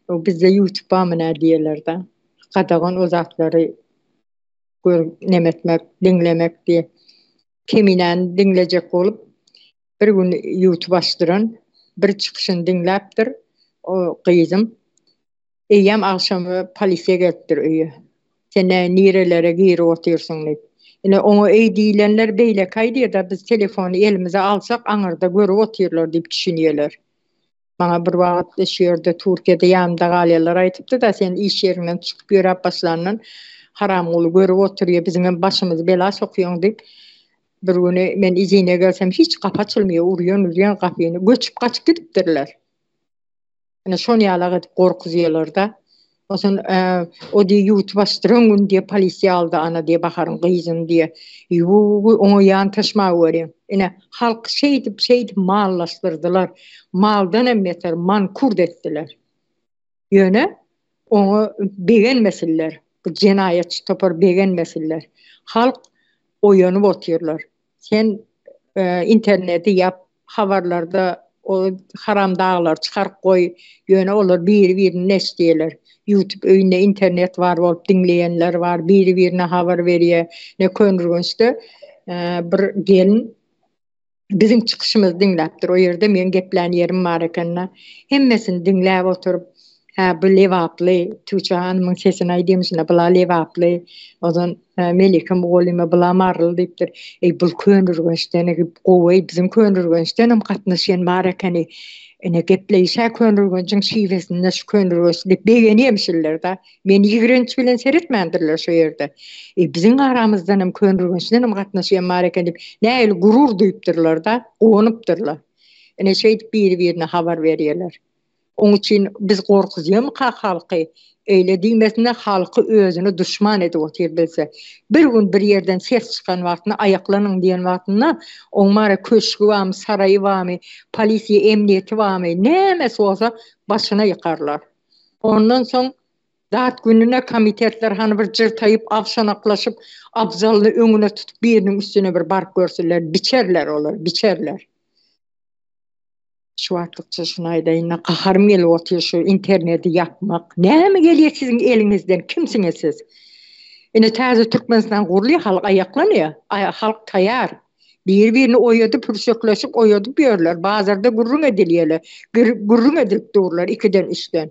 bizde ýutub barmy nä diýerler-de. Gadagan o zatlary gör neme etmek, diňlemek diýip. Keminäni diňlejek bolup bir gün ýutub açdyran, bir çykyşyny diňläpdir. O gyzym eýýäm agşamy polisiýa gelipdir öýe. Sen nä nirelere girip otyrsyň diýip. Ine oňa eý diýlenler beýleki aýdýada biz telefony elimize alsak aňyrda görüp otyrlar diýip düşünýeler. Maňa bir wagt şu ýerde Türkiýede ýanymda galýanlar aýdypdy-da sen iş ýeriňden çykyp ýöräp başlandan Haramguly görüp otyrýa biziňem başymyzy bela sokýaň diýip bir güni men izine gelsem hiç gapy açylmaýar urýan urýan gapyny göçüp gaçyp gidipdirler. Ine şony ýalak edip gorkuzýalarda. Onsoň o diýe ýuwutyp açdyran gün diýe polisiýa aldy ana diýe Baharyň gyzyny diýe. Ýuw oňa ýan taşmagy görýäň. Ine halky şeýdip şeýdip mallaşdyrdylar. Maldan hem beter mankurt etdiler. Ýöne oňa begenmesinler. Bu jenaýatçy topar begenmesinler. Halk oýanyp otyrlar. Sen interneti ýap, habarlarda o haramdaglary çykaryp goý, ýöne olar biri-birini neşdiýerler. Ýutub öýünde internet bar bolup diňleýänler bar, biri-birine habar berýär. Ne Köneürgençde bir gelin biziň çykyşymyzy diňläpdir. O ýerde meň geplän ýerim bar eken-de. Hemmesini diňläp oturyp, hä bu lebaply, Tuça hanymyň sesini aýdýarmyşyn, şunda bula lebaply, ozan Melike mugallyma bula maryly diýipdir. Eý bul Köneürgençden gowy, biziň Köneürgençdenem gatnaşýan bar ekeni. Ine gepleýşä Köneürgenjiň şiwesinde şu Köneürgenç diýip begenýärmişinler-de. Meni ýigrenç bilen seretmändirler şo ýerde. Eý biziň aramyzdanam Köneürgençdenem gatnaşýan bar eken diýip nähili gurur duýupdyrlar-da, guwanypdyrlar. Ine şeýdip biri-birine habar berýärler. Oň üçin biz gorkuzýamyka halky? Eýle diýmesine halky özüne duşman edip otyr bilse. Bir gün bir ýerden ses çykan wagtynda aýaklanyň diýen wagtynda oň mara köşgi barmy, saraýy barmy, polisiýa emniýeti barmy, nämesi bolsa başyna ýykarlar. Ondan soň dat gününe komitetler hany bir jyrtaýyp abşanaklaşyp abzalyny öňüne tutup biriniň üstüne bir baryp görsünler, biçerler olar, biçerler. Şu wagtlykça şuny aýdaýyn-da, gaharym gelip otyr şu interneti ýapmak. Näme gelýär siziň eliňizden, kimsiňiz siz? Ine täze Türkmenistan gurulýar, halk aýaklanýar, halk taýar. Biri-birini oýadyp, pürşekleşip oýadyp ýörler, bazarda gürrüň edilýärler, gürrüň edilip durlar ikiden-üçden.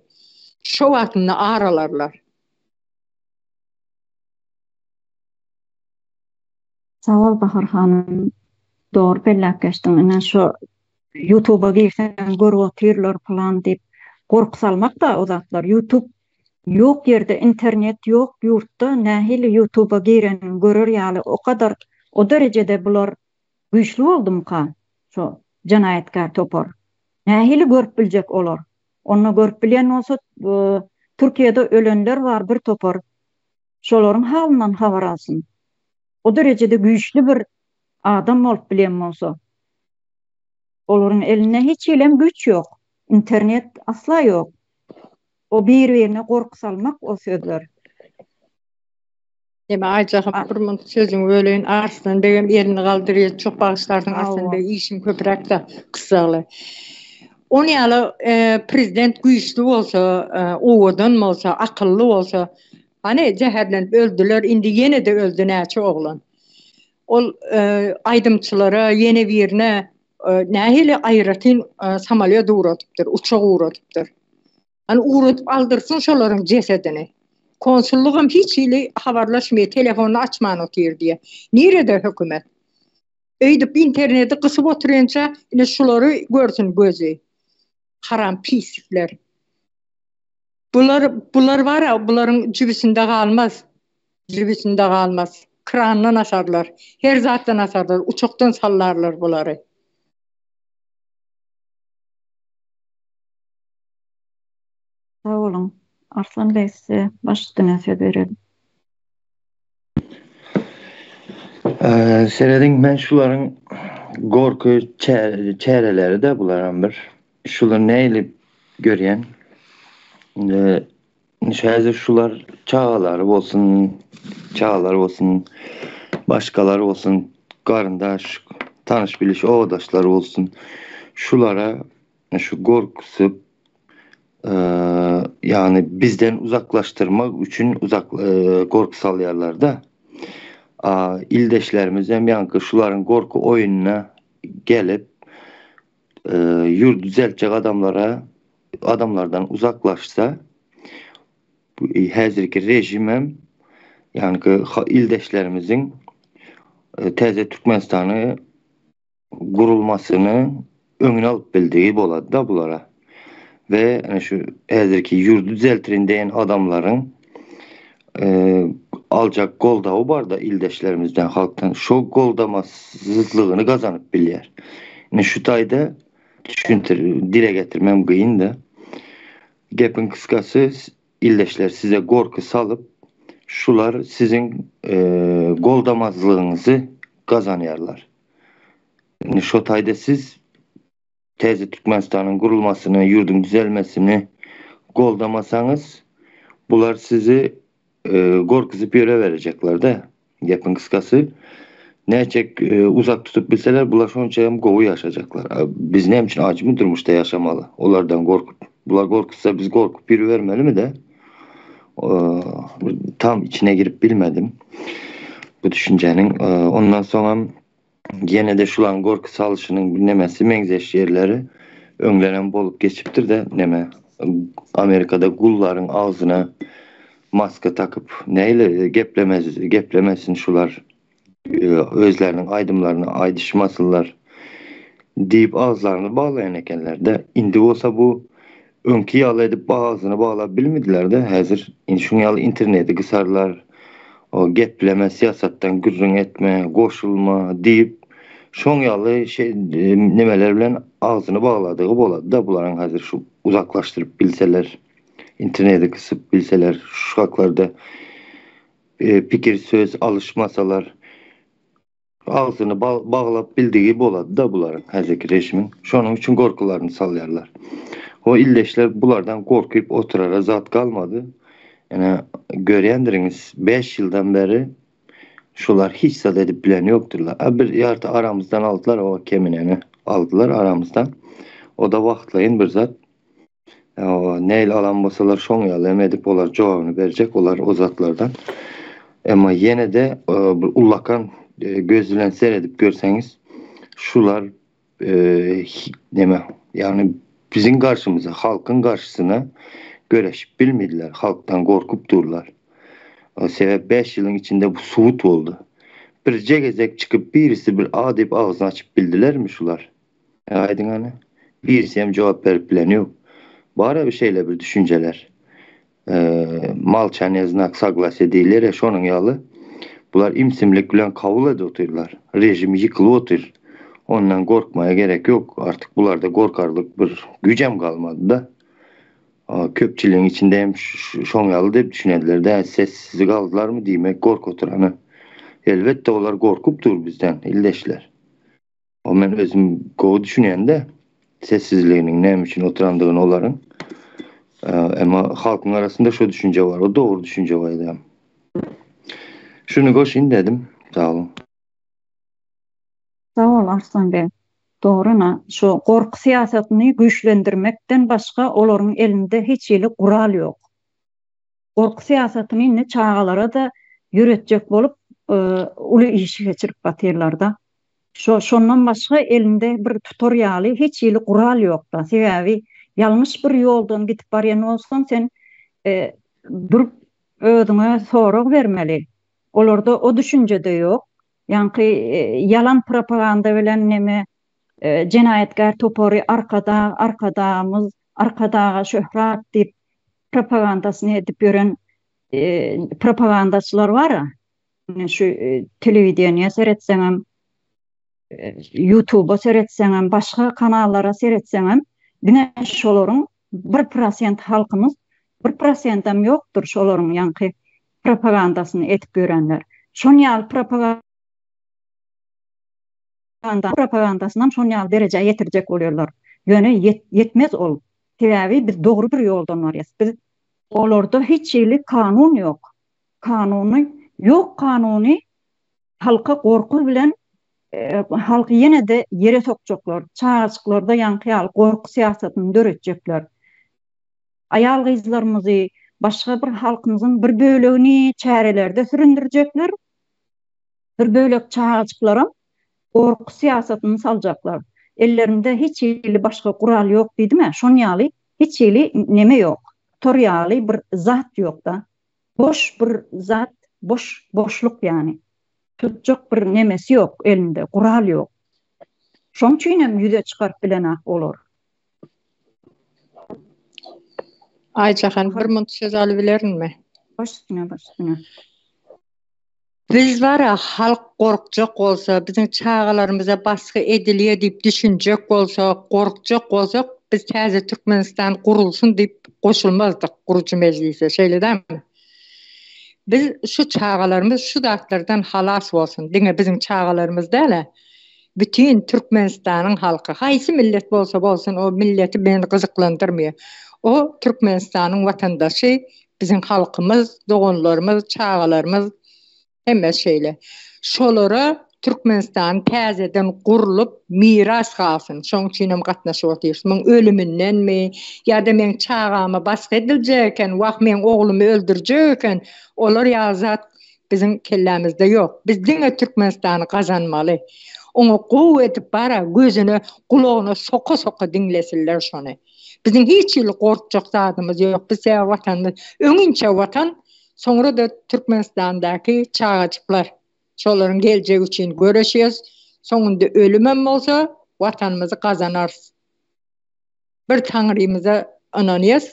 Şo wagtynda ar alarlar. Sag bol Bahar hanym. Dogry belläp geçdiň. Ine şu Ýutuba girseň görüp otyrlar pylan diýip gorky salmak-da o zatlar. Ýutub ýok ýerde internet ýok ýurtda nähili Ýutuba gireniňi görer ýaly o kadar o derejede bular güýçli boldumyka şo jenaýatkär topar. Nähili görüp biljek olar. Onda görüp bilýän bolsa Türkiýede ölenler bar bir topar Şolaryň halyndan habar alsyn. O derejede güýçli bir adam bolup bilen bolsa. Olaryň elinde hiç hilem güýç ýok. Internet asla ýok. O bir-birine gorky salmak o sözler. Neme aýtjakam bir munt sözüňi böleýin Arslan begem elini galdyrýar çok bagyşlarsyň Arslan beg işiň köpüräkde gyssagly. Ony ýaly prezident güýçli bolsa owadan bolsa akylly bolsa Hany zäherlenip öldüler indi ýene-de öldi näçe oglan. Ol aýdymçylara ýene birine nähili aýratyn samolýot ugradypdyr, uçak ugradypdyr. Hany ugradyp aldyrsyn şolaryň jesedini. Konsullygam hiç hili habarlaşmaýar, telefonyny açman otyr diýýär. Nirede hökümet? Öýdüp interneti gysyp otyrynça ine şulary görsün gözi. Haram pislikler. Bular bular bara bularyň jübüsinde galmaz. Jübüsinde galmaz. Krandan asarlar. Her zatdan asarlar. Uçakdan sallarlar bulary. Sag boluň. Arslan beg size baş üstüne söz berelim. Serediň men şularyň gorky çäreleri-de bularam bir. Şular nähili görýän? Indi häzir şular çagalary bolsun, çagalar bolsun, başgalar bolsun, garyndaş, tanyş-biliş, obadaşlar bolsun. Şulara şu gorkusy ýagny bizden uzaklaşdyrmak üçin uzak gorky salýarlar-da. Ildeşlerimizem ýaňky şularyň gorky oýnuna gelip, ýurt düzeltjek adamlara. adamlardan uzaklaşsa häzirki rejimem ýagny ildeşlerimiziň täze Türkmenistany gurulmasyny öňüni alyp bildigi bolady-da bulara. We ene şu häzirki ýurdy düzeltirin diýen adamlaryň aljak goldawy bar-da ildeşlerimizden, halkdan. Şo goldamasyzlygyny gazanyp bilýär. Ine şu taýda düşündir, dile getirmem kyn-da. Gepiň kysgasy, ildeşler size gorky salyp, şular siziň goldamazlygyňyzy gazanýarlar. Indi şo taýda siz täze Türkmenistanyň gurulmasyny, ýurduň düzelmesini goldamasaňyz, bular sizi gorkuzyp ýöreberjekler-de. Gepiň kysgasy, näçe uzak tutup bilseler, bular şonça hem gowy ýaşajaklar. Biz näme üçin ajymy durmuşda ýaşamaly? Olardan gorkup. Bular gorkuzsa biz gorkup ýürübermelimi-de? Tam içine girip bilmedim bu düşünjäniň. Ondan soňam ýene-de şularyň gorky salyşynyň bir nemesi meňzeş ýerleri öňlerem bolup geçipdir-de neme Amerikada gullaryň agzyna maska takyp näle geplemez geplemesin şular özleriniň aýdymlaryny aýdyşmasynlar diýip agyzlaryny baglaýan ekenler-de. Indi bolsa bu öňki ýaly edip agzyny baglap bilmediler-de häzir indi şuň ýaly interneti gysarlar o gepleme syýasatdan gürrüň etme goşulma diýip şoň ýaly şeý nemeler bilen agzyny bagladygy bolady-da bularyň häzir şu uzaklaşdyryp bilseler. Interneti gysyp bilseler, şu haklarda pikir söz alyşmasalar, agzyny baglap bildigi bolady-da bularyň, häzirki režimiň. Şonuň üçin gorkularyny salýarlar. O ildeşler bulardan gorkyp oturara zat galmady. Ine, görýändiriňiz, bäş ýyldan bäri şular hiç zat edip bilen ýokdurlar. A bir ýarty aramyzdan aldylar, o kemineni aldylar aramyzdan. O-da wagtlaýyn bir zat. Nähili alan bolsalar şoň ýaly hem edip olar jogabyny berjek olar o zatlardan. Emma ýene-de bir ullakan göz bilen seredip görseňiz şular neme ýagny biziň garşymyza halkyň garşysyna göreşip bilmediler halkdan gorkup durlar. Sebäp 5 ýylyň içinde bu subut boldy. Birje gezek çykyp birisi bir a diýip agzyny açyp bildilermi şular? Aýdyň hany. Birisi hem jogap berip bilen ýok. Bar-a bir şeýle bir düşünjeler. Molçaniýe znak soglasiýa diýilýär-ä şonuň ýaly. Bular imsimlik bilen kabul edip otyrlar. Režim ýykylyp otyr. Ondan gorkmaga gerek ýok. Artyk bularda gorkarlyk bir güýjem galmady-da. Köpçüligiň içinde hem şoň ýaly diýip düşünediler-dä. Sessiz galdylarmy diýmek gorkup oturany. Elbetde olar gorkup dur bizden, ildeşler. O men özüm gowy düşünýän-de sessizliginiň näme üçin oturandygyny olaryň. Emma halkyň arasynda şo düşünje bar. O dogry düşünje baýdam. Şuny goşaýyn dedim. Sag boluň. Sag bol Arslan beg. Dogry na şu gorky syýasatyny güýçlendirmekden başga olaryň elinde hiç hili gural ýok. Gorky syýasatyny indi çagalara-da ýöretjek bolup uly işi geçirip batyrlarda. Şo şondan başga elinde bir tutar ýaly hiç hili gural ýokda. Sebäbi ýalňyş bir ýoldan gidip barýan bolsaň sen durup özüňe sorag bermeli. Olarda o düşünje-de ýok. Ýaňky ýalan propaganda bilen neme jenaýatkär topary Arkadag, Arkadagymyz, Arkadaga şöhrat diýip propagandasyny edip ýören propagandaçylar bar-a. Ine şu telewideniýä seretseňem, ýutuba seretseňem, başga kanallara seretseňem, diňe şolaryň 1% halkymyz, 1%-em ýokdur şolaryň ýaňky propagandasyny edip ýörenler. Şon ýaly propaganda propagandasynam şon ýaly derejä ýetirjek bolýarlar. Ýöne ýetmez ol. Sebäbi biz dogry bir ýoldan barýas. Biz olarda hiç hili kanun ýok. Kanuny ýok kanuny halka gorky bilen halky ýene-de ýere sokjaklar. Çagajyklarda ýaňky ýaly gorky syýasatyny döretjekler. Aýal-gyzlarymyzy, başga bir halkymyzyň bir bölegini çärelerde süründirjekler. Bir bölek çagajyklaram gorky syýasatyny saljaklar. Ellerinde hiç hili başga gural ýok diýdim-ä, şon ýaly. Hiç hili neme ýok. Tor ýaly bir zat ýok-da. Boş bir zat, boş, boşluk ýany. Tutjak bir nemesi ýok elinde, gural ýok. Şoň üçin hem ýüze çykaryp bilenak olar. Aýjahan bir munt söz alybilerinmi? Baş üstüne, baş üstüne. Biz bara halk gorkjak bolsa, biziň çagalarymyza basgy edilýär diýip düşünjek bolsak, gorkjak bolsak, biz täze Türkmenistan gurulsyn diýip goşulmazdyk gurujy mejlise, şeýle dälmi? Biz şu çagalarymyz şu zatlardan halas bolsun, diňe biziň çagalarymyz däl-ä, bütin Türkmenistanyň halky, haýsy millet bolsa bolsun, o milleti meni gyzyklandyrmaýar. O Türkmenistanyň watandaşy, Biziň halkymyz, doganlarymyz, çagalarymyz hemmesi şeýle. Şolara Türkmenistan täzeden gurlup miras galsyn. Şoň üçin hem gatnaşyp otyrys. Muň ölümindenmi ýa-da meň çagama basgy ediljek eken, wah meň oglumy öldürjek eken, olar ýaly zat biziň kellämizde ýok. Biz diňe Türkmenistany gazanmaly. Oňa gowy edip bara gözüne, gulagyna soka-soka diňlesinler şony. Biziň hiç hili gorkjak zadymyz ýok. Biz sebäbi watanymyz öňinçä watan, soňra-da Türkmenistandaky çagajyklar. Şolaryň geljegi üçin göreşýäs. Soňunda ölümem bolsa watanymyzy gazanarys. Bir Taňrymyza ynanýas.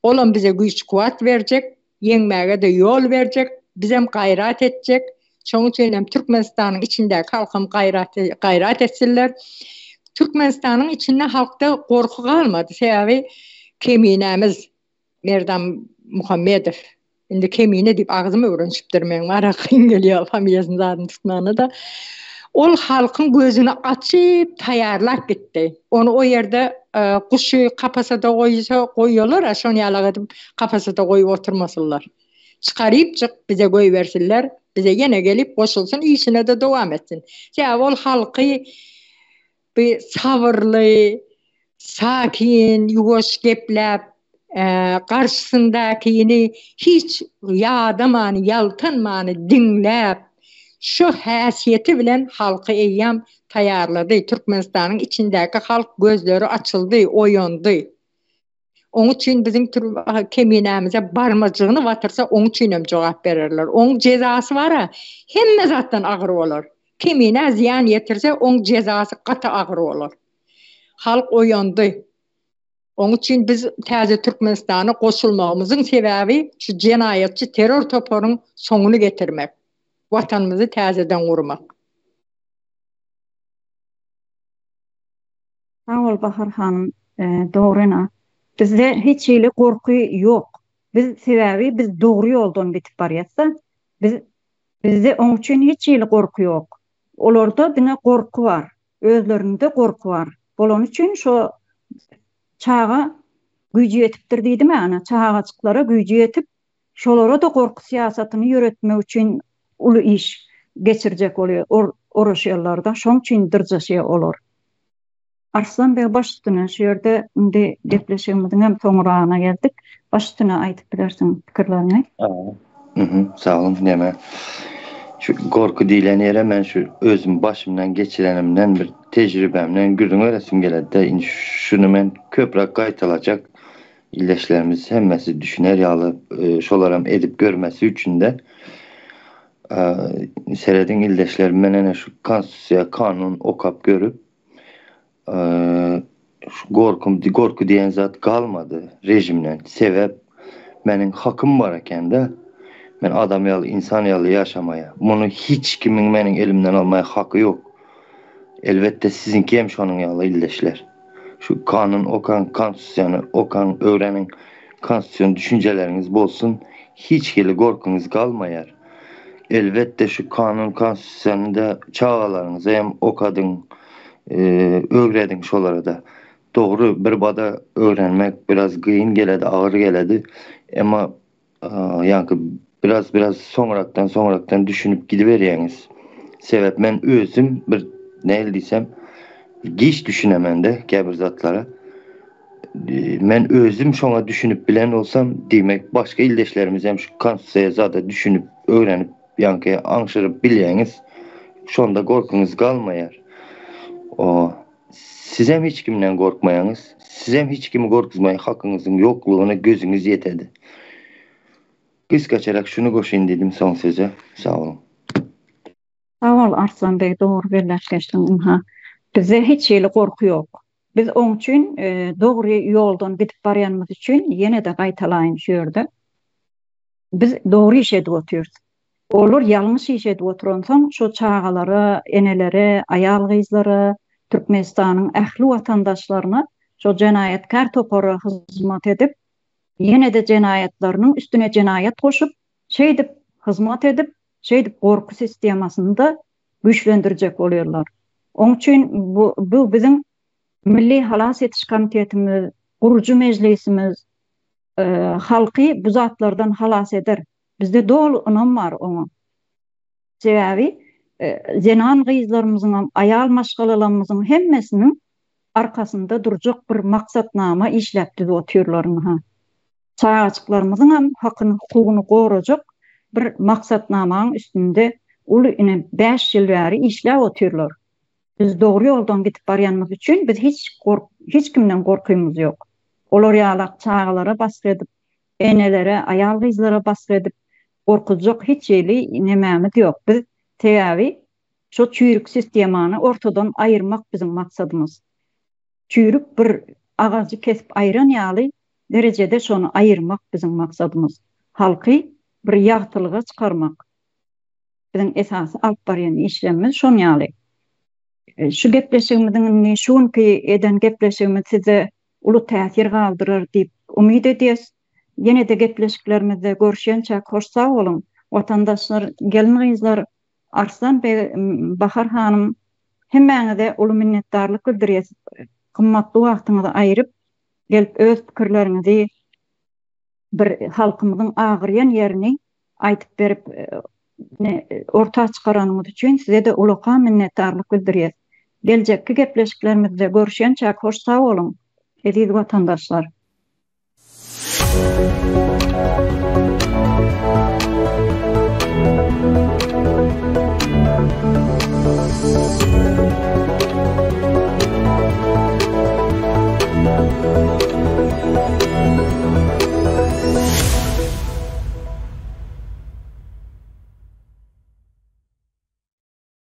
Olam bize güýç-kuwwat berjek, ýeňmäge-de ýol berjek, bizem gaýrat etjek. Şonuň üçin hem Türkmenistanyň içindäki halkam gaýrat gaýrat etsinler. Türkmenistanyň içinde halkda gorky galmady. Sebäbi keminämiz Merdan Muhammedow indi kemine diýip agzym öwrenişipdir meň ara kyn gelýär familiýasyny zadyny tutmana-da. Ol halkyň gözüni açyp taýýarlap gitdi. Ony o ýerde guşy kapasada goýsa goýýalar-a şony ýalak edip kapasada goýup oturmasynlar. Çykarypjyk bize goýbersinler, bize ýene gelip goşulsyn, işine-de dowam etsin. Sebäbi ol halky bi sabyrly, sakin, ýuwaş gepläp, garşysyndakyny hiç ýadamany, ýaltanmany diňläp, şu häsiýeti bilen halky eýýäm taýýarlady. Türkmenistanyň içindäki halk gözleri açyldy, oýandy. Oň üçin biziň keminämize barmajygyny batyrsa, oň üçin hem jogap bererler. Oň jezasy bar-a, hemme zatdan agyr bolar. Keminä zyýan ýetirse, oň jezasy gaty agyr bolar. Halk oýandy. Oň üçin biz täze Türkmenistana goşulmagymyzyň sebäbi şu jenaýatçy terror toparyň soňuny getirmek. Watanymyzy täzeden gurmak. Sag bol Bahar hanym dogryna bizde hiç hili gorky ýok biz sebäbi biz dogry ýoldan gitip barýasda biz bizde oň üçin hiç hili gorky ýok olarda diňe gorky bar özlerinde gorky bar bolany üçin şo çaga güýji ýetipdir diýdimä ana çagajyklara güýji ýetip şolara-da gorky syýasatyny ýöretmek üçin uly iş geçirjek bolýar oraşýarlar-da, şoň üçin dyrjaşýar olar. Arslan beg baş üstüne, şu ýerde indi gepleşigimiziň hem soňuragyna geldik. Baş üstüne aýdyp bilersiň pikirleriňi. Sag boluň, neme, şu gorky diýlen ýere men şu özüm başymdan geçirenimden bir tejribämden gürrüň beresim geledi-de, indi şuny men köpräk gaýtalajak. Ildeşlerimiz hemmesi düşüner ýaly şolaram edip görmesi üçin-de serediň ildeşler men ene şu konstitusiýa kanun okap görüp şu gorkum gorky diýen zat galmady rejimden sebäp meniň hakym bar ekende men adam ýaly insan ýaly ýaşamaýa muny hiç kimiň meniň elimden almaýa haky ýok elbetde siziňki hem şonuň ýaly ildeşler. Şu kanun okaň, konstitusiýany okaň, öwreniň, konstitusion düşünjeleriňiz bolsun, hiç hili gorkyňyz galmaýar. Elbetde şu kanun konstitusiýany-da çagalaryňyza hem okadyň, öwrediň şolara-da. Dogry bir bada öwrenmek biraz gyn geledi, agyr geledi. Emma Ýaňky biraz biraz soňrakdan soňrakdan düşünip gidiberýäňiz. Sebäp men özüm bir nähili diýsem giç düşünemende käbir zatlara. Men özüm şoňa düşünip bilen bolsam diýmek başga ildeşlerimiz hem şu konstitusiýa zada düşünip öwrenip ýaňky aňşyryp bilýäňiz. Şonda gorkyňyz galmaýar. O sizem hiç kimden gorkmaýaňyz. Sizem hiç kimi gorkuzmaýa hakyňyzyň ýoklugyna gözüňiz ýetedi. Gysgaçarak şuny goşaýyn diýdim soň söze. Sag boluň. Sag bol Arslan beg dogry belläp geçdiň ynha bizde hiç hili gorky ýok. Biz oň üçin dogry ýoldan gidip barýanymyz üçin ýene-de gaýtalaýyn şu ýerde biz dogry iş edip otyrys. Olar ýalňyş iş edip oturansoň şo çagalara, enelere, aýal-gyzlara, Türkmenistanyň ähli watandaşlaryna şo jenaýatkär topara hyzmat edip, ýene-de jenaýatlarynyň üstüne jenaýat goşup, şeýdip hyzmat edip, şeýdip gorky sistemasyny-da güýçlendirjek bolýarlar. Oň üçin bu bu biziň Milli halas ediş komitetimiz, gurujy mejlisimiz halky bu zatlardan halas eder. Bizde doly ynam bar oňa. Sebäbi zenan gyzlarymyzyňam, aýal maşgalalarymyzyň hemmesiniň arkasynda durjak bir maksatnama işläp düzüp otyrlar ynha. Çagajyklarymyzyňam hakyny, hukugyny gorajak bir maksatnamaň üstünde uly ine bäş ýyl bäri işläp otyrlar. Biz dogry ýoldan gidip barýanymyz üçin biz hiç hiç kimden gorkymyz ýok. Olar ýalak çagalara basgy edip, enelere, aýal-gyzlara basgy edip gorkuzjak hiç hili nemämiz ýok. Biz sebäbi şo çüýrük sistemany ortadan aýyrmak biziň maksadymyz. Çüýrük bir agajy kesip aýyran ýaly derejede şony aýyrmak biziň maksadymyz. Halky bir ýagtylyga çykarmak biziň esasy alyp barýan işlemimiz şon ýaly. Şu gepleşigimiziň indi şu günki eden gepleşigimiz sizde uly täsir galdyrar diýip umyt edýäs. Ýene-de gepleşiklerimizde görüşýänçäk hoş sag boluň. Watandaşlar, gelin-gyzlar, Arslan beg, Bahar hanym hemmäňize uly minnetdarlyk bildirýäs. Gymmatly wagtyňyzy aýryp, gelip öz pikirleriňizi bir halkymyzyň agyrýan ýerini aýdyp berip orta çykaranyňyz üçin size-de ulakan minnetdarlyk bildirýäs. Geljekki gepleşiklerimizde görüşýänçäk hoş sag boluň, eziz watandaşlar!